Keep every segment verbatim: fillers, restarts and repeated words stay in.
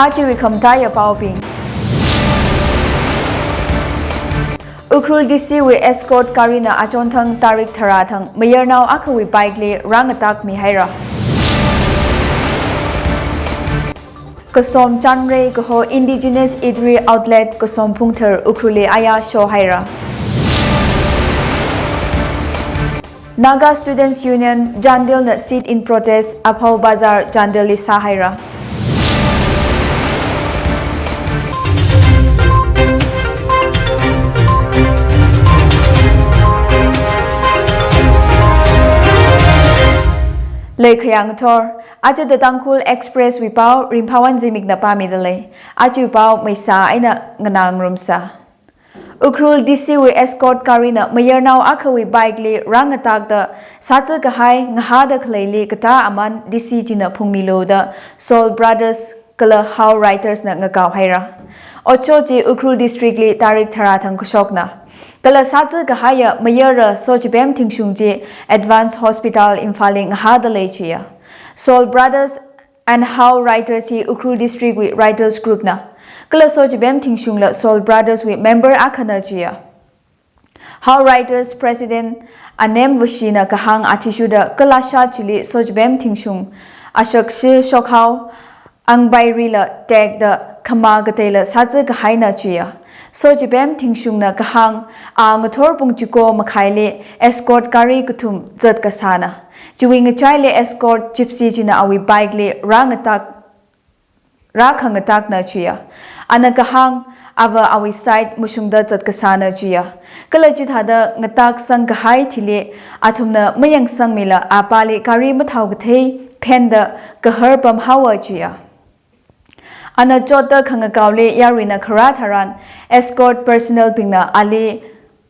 Achiwui khamataiya paobing. Ukhrul D C wui escort garina achonthang tarik tharā thang mayarnao akhawui bike li rāngatak mihaira. Kasom Chanrei kaho Indigenous Eatery Outlet Kasom Phungthar Ukhrulli aya shohaira. Naga Students Union Chandel na sit-in protest Aphao Bazar Chandel li sāhaira. Leikhayang thor, aja The Tangkhul Express wui pao Ringphawon Zimikna pāmida lei. Aja pao maisa eina nganā ngarumsa. Ukhrul D C wui escort garina mayarnao akhawui bike li rāngatakta sātsa kahai ngahāda khaleili katā aman D C china phungmilu da Soul Brothers kala Hau Riders na ngakao haira. Otshot chi Ukhrul District li tarik tharā thang kashokna. Kala sātsa kahaiya mayara Sochipem Thingshung chi Advanced Hospital Imphal li ngahāda lei chiya. Soul Brothers and Hau Riders hi Ukhrul District wui Riders Group na. Kala Sochipem Thingshungla Soul Brothers wui member akhana chiya. Hau Riders President Anem Vashina kahāng athishurda kalashat chili Sochipem Thingshung, Ashakshi Shokhao, Angbairila tekda khama kateila sātsa kahaina chiya. Sochipem Thingshungna kahāng, a ngathor pung chiko makhaili escort gari kathum zat kasāna. Chiwui ngachaili escort Gypsy china awui bike li rāngatak, rākhangatakna chiya. Ana kahāng, ava awui side mashungda zat kasāna chiya. Kala chithāda ngatak sang kahai thili athumna mayangsangmila apāli gari mathao kathei phenda kahar pamhaowa chiya. Ana chotda khangakaoli yaruina kharā tharan escort personnel bingna ali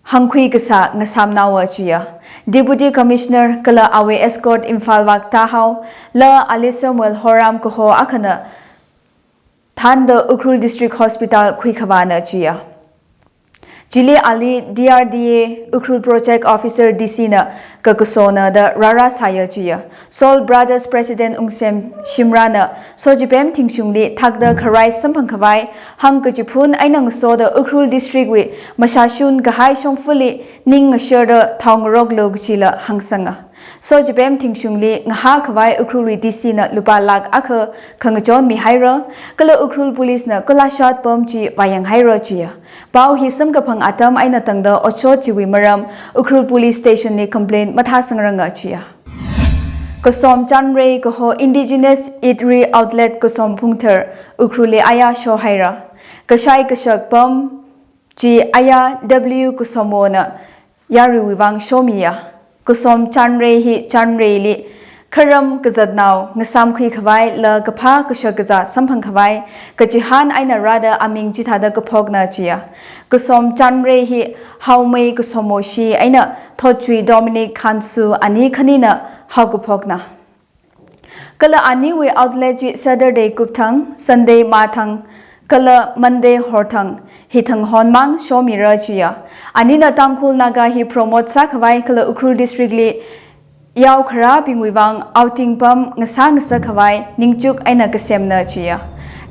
hāngkhui kasā ngasāmnaowa chiya. Deputy Commissioner kala awui escort Imphal vak tāhao, la ali Samuel Horam kaho akhana thānda Ukhrul District Hospital khuikhavāna chiya. Chili ali D R D A Ukhrul Project Officer D C na kakasona da rārāsāya chiya. Soul Brothers President Ungsem Shimrana Sochipem Thingshungli thakda kharai samphang khavai hāngkachiphun eina ngasoda Ukhrul District wui mashashun kahai shongfali ning ngasharda thao ngaroklu kachila hāngsanga. Sochipem Thingshungli ngahā khavai Ukhrul wui D C na lupā lakh akha khangachon mihaira, kala Ukhrul Police na kalashat pam chi vāyang haira chiya. Pao hi samkaphang atam eina tangda otshot chiwui maram Ukhrul Police Station li complaint mathāsangranga chiya. Kasom Chanrei kaho Indigenous Eatery Outlet Kasom Phungthar Ukhrulli aya shohaira. Kashai kashak pam chi aya W Kasomona yaruiwui vang shomiya. Kasom Chanrei hi Chanreili kharam kazatnao ngasāmkhui khavaila kaphā kashak kazā samphang khavai kachihān eina rāda aming chithāda kaphokna chiya. Kasom Chanrei hi Haomei Kasomoshi eina Thotchui Dominic Khansu ani khanina haokaphokna. Kala aniwui outlet chi Saturday kupthang, Sunday mathang, kala Monday horthang, hithang honmang shomira chiya. Anina Tangkhul Naga hi promote sākhavai kala Ukhrul District li yao kharābingwui vang outing pam ngasā ngasak khavai ningchuk eina kasemna chiya.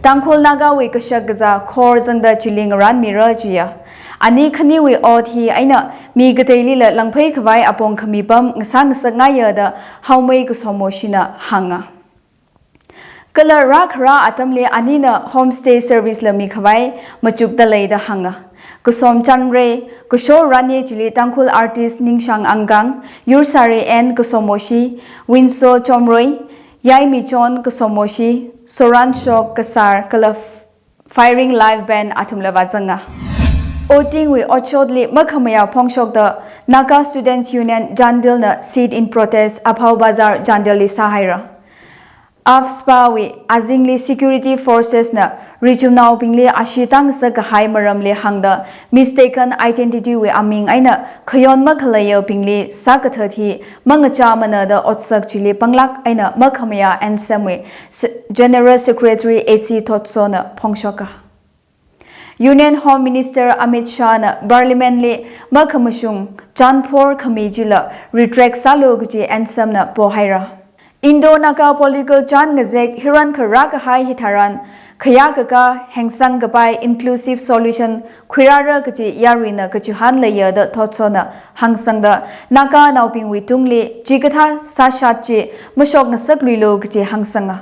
Tangkhul Nagawui kashak kazā khor zangda chili ngarānmira chiya. Ani khaniwui ot hi eina mi kateilila langphei khavai apong khami pam ngasā ngasakngaiya da Haomei Kasomoshina hānga. Kala rākharā atamli anina homestay service la mikhavai machukda leida hānga. Kasom Chanrei, kashor ranye chili Tangkhul artist Ningshang Angkang, Yursari N Kasomoshi, Winso Chomroi, Yaimichon Kasomoshi, Soranshok Kasar kala Firing Live Band athumla vāzanga. Outing wui otshotli makhamayā phongshokda Naga Students Union Chandel na sit-in protest Aphao Bazar Chandel li sāhaira. AFSPA wui azingli security forces na richumnaobingli ashee tāngasak kahai maramli hāngda mistaken identity wui aming eina khayon makhaleiya bingli sākathat hi mangachāmana da otsak chili panglāk eina makhamayā N S M wui se-, General Secretary A C Thotso na phongshoka. Union Home Minister Amit Shah na Parliament li makhamashung chānphor khami chila retract sālu kaji N S M na pohaira. Indo-Naga political chān ngazek hirankha rākahai hitharan khayākakā hangsang kapai inclusive solution khuirāra kaji yaruina kachuhan leiya da thotshona hangsangda Naga naobingwui tungli chikathā sāshat chi mashok ngasakluilu kaji hangsanga.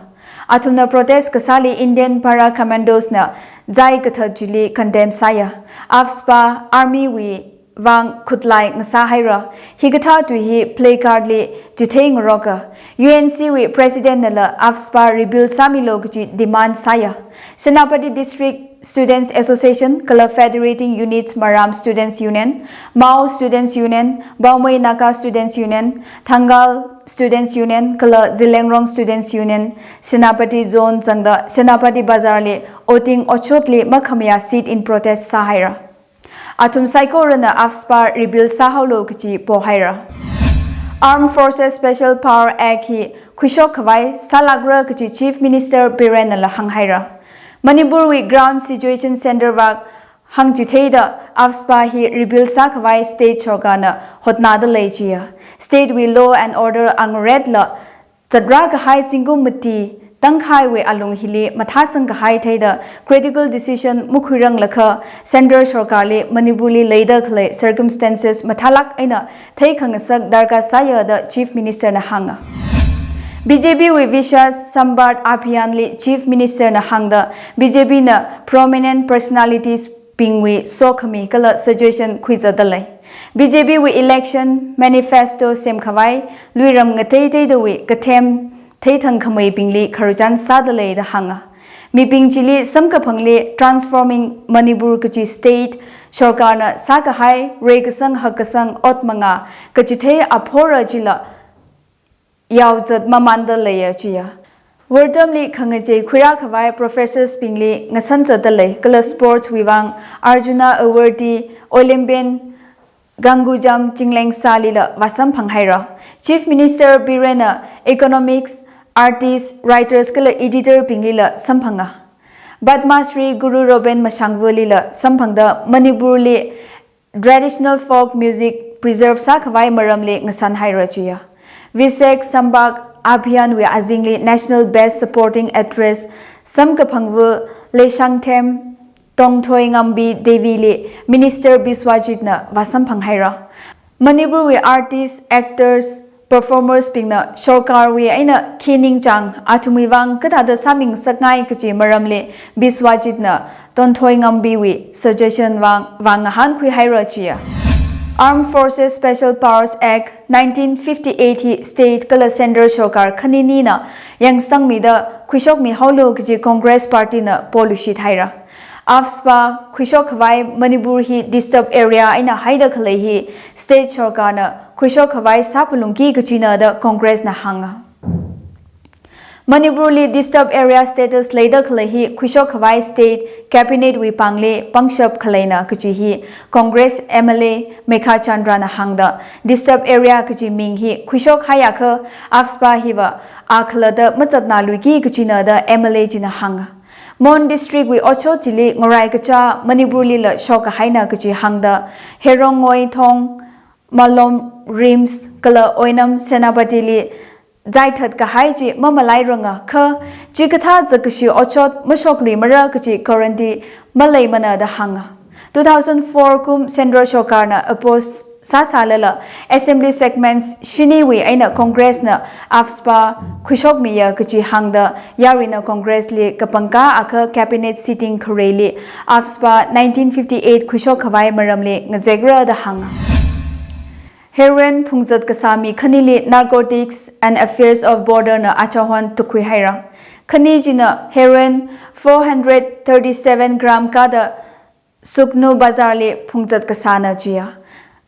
Athumna protest kasāli Indian Para Commandos na zai kathat chili condemn sāya. AFSPA army wui vang khutlai ngasā haira. Hikathā tui hi placard li chithei ngaroka. U N C wui President nala AFSPA repeal sāmilu kaji demand sāya. Senapati District Students Association kala Federating Units Maram Students Union, Mao Students Union, Baumei Naga Students Union, Thangal Students Union kala Zeliangrong Students Union, Senapati Zone zangda Senapati Bazar li Oting Ochot li makhamayā sit-in protest sāhaira. Athum saikorana AFSPA repeal sāhaolu kaji pohaira. Armed Forces Special Power Act hi khuishok khavai sālākra kaji Chief Minister Biren nala hānghaira. Manipur wui Ground Situation Center vak hāngchitheida AFSPA hi repeal sākhavai state sorkarna hotnada lei jiya. State wui law and order angaretla zatra kahai zingkum mati tangkhaiwui alung hili mathāsang kahai theida critical decision makhuiranglakha Central Sorkarli Manipurli leida khalei circumstances mathālāk eina theikhangasak darkar sāya da Chief Minister na hānga. B J P wui Vishwas Sampark Abhiyan li Chief Minister na hāngda B J P na prominent personalities bingwui sokhami kala suggestion khuizatda lei. B J P wui election manifesto semkhavai luiram ngateiteidawui kathem theithang khameibingli khararchan sāda lei da hānga. Mibing chili samkaphangli Transforming Manipur kaji state sorkarna sākahai reikasang hakkasang ot manga kachithei aphora chila yaozat mamanda leiya jiya. Wortamli khangachei khuirā khavai professors bingli ngasanzatda lei kala sports wui vang Arjuna Awardee Olympian Gangujam Chinglengsā lila vāsamphang haira. Chief Minister Biren na economics, artists, writers kala editor binglila samphanga. Padma Shri Guru Roben Mashangva lila samphangda Manipurli traditional folk music preserve sākhavai maramli ngasan haira jiya. Vishwas Sampark Abhiyan wui azingli National Best Supporting Actress samkaphangva Leishangthem Tongthoingambi Devi li Minister Biswajit na vāsamphang haira. Manipur wui artists, actors, performers bingna sorkarwui eina khi ningchāng athumwui vang kathāda sāmingasakngai kaji maramli Biswajit na Tongthoingambi wui suggestion vang vāngahānkhui haira jiya. Armed Forces Special Powers Act nineteen fifty-eight hi state kala central sorkar khaninina yangsangmida khuishokmi haolu kaji Congress Party na poluishit haira. AFSPA khuishok khavai Manipur hi disturb area eina haida khalei hi state sorkarna khuishok khavai sāphalungki kajina da Congress na hānga. Manipurli disturb area status leida khalei hi khuishok khavai state cabinet wui pāngli pangshap khaleina kaji hi Congress M L A Meghachandra na hāngda disturb area kaji ming hi khuishok haiakha AFSPA hiva a khalatta mazatnaluiki kajina da M L A china hānga. Mon District wui Ochot chili ngarai kachā Manipurlila shokkahaina kaji hāngda Herongoi Thong, Malom, RIMS kala Oinam, Senapati li zaithat kahai chi mamalairanga kha chikathā zakkashi Ochot mashokluimara kaji guarantee maleimana da hānga. Two thousand four kum Central sorkarna oppose sāsālala assembly segments shiniwui eina Congress na AFSPA khuishokmiya kaji hāngda yaruina Congress li kapangkā akha cabinet sitting khareili AFSPA nineteen fifty-eight khuishok khavai maramli ngazekra da hānga. Heroin phungzat kasā mi khanili Narcotics and Affairs of Border na achahon tukhui haira. Khani china heroin four hundred thirty-seven gram kada Sugnu Bazar li phungzat kasāna jiya.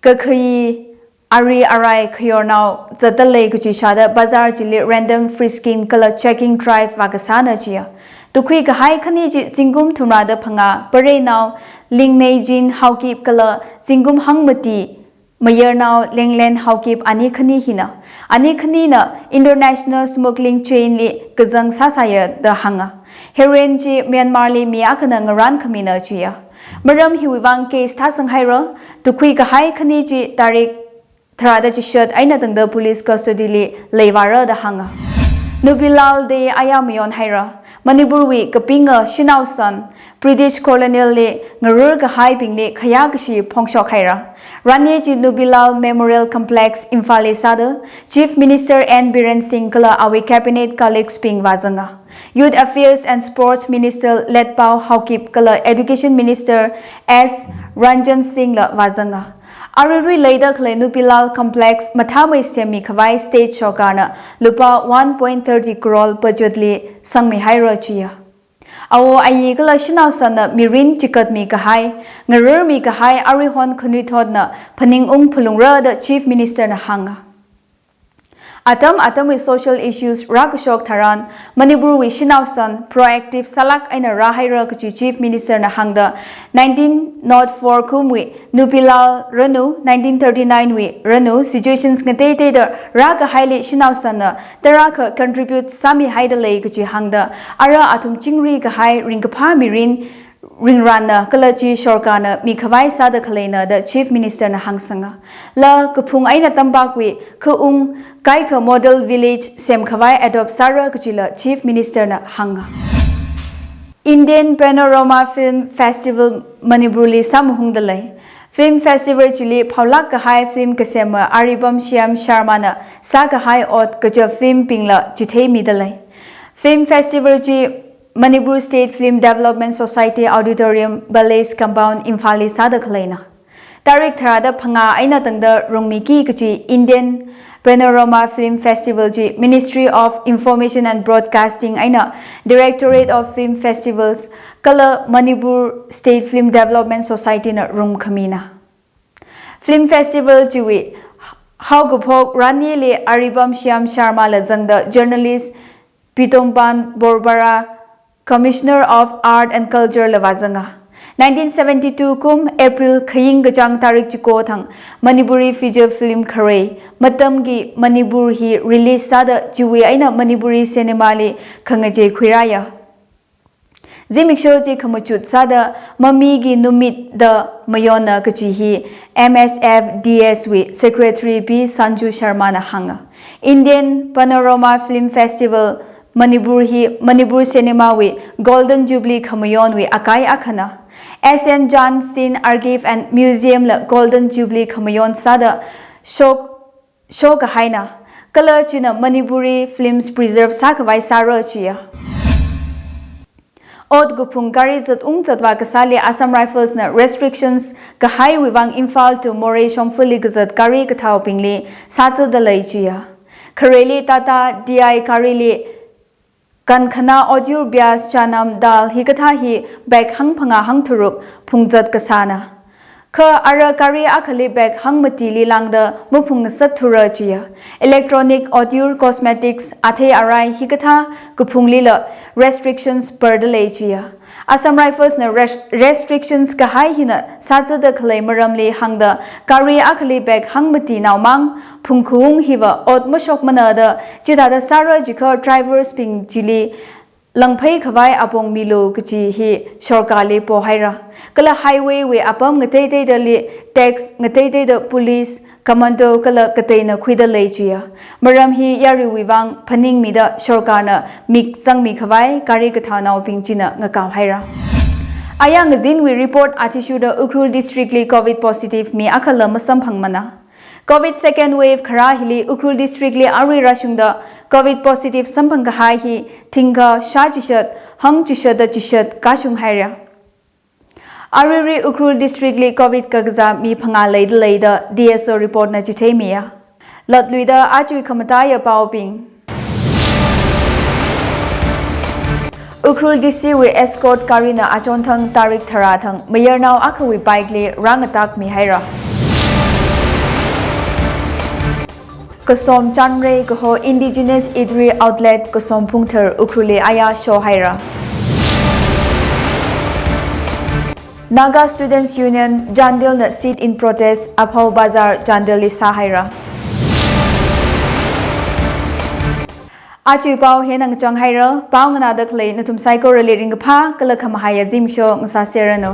Kakhayi ari arai khayornao zatdalei kaji shāda bazar chili random frisking kala checking drive vākasāna jiya. Tukhui kahai khani chi zingkum thumrada phangā pareinao Lingneijin Haokip kala zingkum hangmati mayarnao Lenglen Haokip ani khani hina. Ani khanina international smuggling chain li kazang sāsāya da hānga. Heroin chi Myanmar li mi akhana ngarānkhamina jiya. Maram hiwui vang case thāsang haira, tukhui kahai khani chi tarik tharāda chishat eina tangda police custody li leivāra da hānga. Nubilal Dey aya mayon haira. Manipurwui kapinga shanao san, British colonial li ngarur kahaibingli khayā kashi phongshok haira. Rani chi Nupilal Memorial Complex Imphal li sāda, Chief Minister N Biren Singh kala awui cabinet colleagues bing vāzanga. Youth Affairs and Sports Minister Letpao Haokip kala Education Minister S Ranjan Singh la vāzanga. Aruirui leida khalei Nupilal Complex mathāmei semmi khavai state sorkarna lupā one point thirty crore budget li sangmi haira chiya. Awo ayi kala shanao sanna mirin chikatmi kahai, ngarurmi kahai aruihon khanuithotna phaningung phalungra da Chief Minister na hānga. Atam atamwui social issues rākashok tharan, Manipurwui shanao san proactive sālāk eina rāhaira kachi Chief Minister na hāngda, nineteen nought four kumwui Nupilal ranu, nineteen thirty-nine wui ranu, situations ngateiteida rākahaili shanao sanna tarākha contribute sāmi haida lei kachi hāngda, ara athum chingri kahai ringkaphā mirin ringranna kala chi sorkarna mikhavai sāda khaleina da Chief Minister na hāngsanga. La kaphung eina tampakwui khaung kaikha model village semkhavai adopt sāra kachila Chief Minister na hānga. Indian Panorama Film Festival Manipurli sāmahungda lei. Film Festival chili phaolāk kahai film kasema Aribam Shyam Sharma na sākahai ot kaja film bingla chitheimida lei. Film Festival chi Manipur State Film Development Society Auditorium, Palace Compound, Imphal li sāda khaleina. Tarik tharāda phangā eina tangda rungmiki kachi Indian Panorama Film Festival chi Ministry of Information and Broadcasting eina Directorate of Film Festivals kala Manipur State Film Development Society na rungkhamina. Film Festival chiwui haokaphok ranili Aribam Shyam Sharma la zangda journalist Pitomban Borbara, Commissioner of Art and Culture la vāzanga. Nineteen seventy-two kum April khaying kachāng tarik chiko thang Manipuri feature film kharei Matamgi Manipur hi release sāda chiwui eina Manipuri cinema li khangachei khuirāya. Zimiksho chi khamachut sāda Mamiki Numit da mayonna kachi hi M S F D S wui Secretary P Sanju Sharma na hānga. Indian Panorama Film Festival Manipur hi Manipur cinema wui Golden Jubilee khamayonwui akai akhana. S N John Sin Archive and Museum la Golden Jubilee khamayon sāda shok shokahaina. Kala china Manipuri films preserve sākhavai sāra chiya. Ot kaphung gari zatung zatvā kasāli Assam Rifles na restrictions kahaiwui vang Imphal to Moreh shongfali kazat gari kathaobingli sāzada lei chiya. Khareili Tata D I garili kankhana otyur, pyaz, chanam, dal hikathā hi bag hangphangā hangtharuk phungzat kasāna. Kha ara gari akhali bag hangmatili lāngda maphungngasak thura chiya. Electronic, otyur, cosmetics, athei arai hikathā kaphunglila restrictions barda lei chiya. Assam Rifles na res-, restrictions kahai hina sāzada khalei maramli hāngda gari akhali bag hangmati naomang phungkhaung hiva ot mashokmana da chithāda sāra jikha drivers bing chili langphei khavai apong milu kachi hi sorkarli pohaira. Kala highway wui apam ngateiteidali tax ngateiteida police, commando kala kateina khuida lei chiya. Maram hi yaruiwui vang phaningmida sorkarna mik zangmi khavai gari kathaonaobing china ngakao haira. Aya ngazinwui report athishurda Ukhrul district li covid positive mi akhala masamphangmana. Covid second wave kharā hili Ukhrul district li arui rāshungda covid positive samphang kahai hi thingkha shā chishat, hangchishat da chishat kashung haira. Aruirui Ukhrul district li covid kakazā mi phangā leida lei da D S O report na chitheimiya. Latluida achui khamataiya paobing. Ukhrul D C wui escort gari na achonthang tarik tharā thang mayarnao akhawui bike li rāngatak mihaira. Kasom chanrei kaho indigenous eatery outlet Kasom Phungthar Ukhrulli aya shohaira. Naga Students Union Chandel na sit-in protest Aphao Bazar Chandel li sāhaira. Achui pao hina ngachang haira, pao nganāda khalei nathum saikorali ringkaphā kala khamahaiya zimiksho ngasāserranu.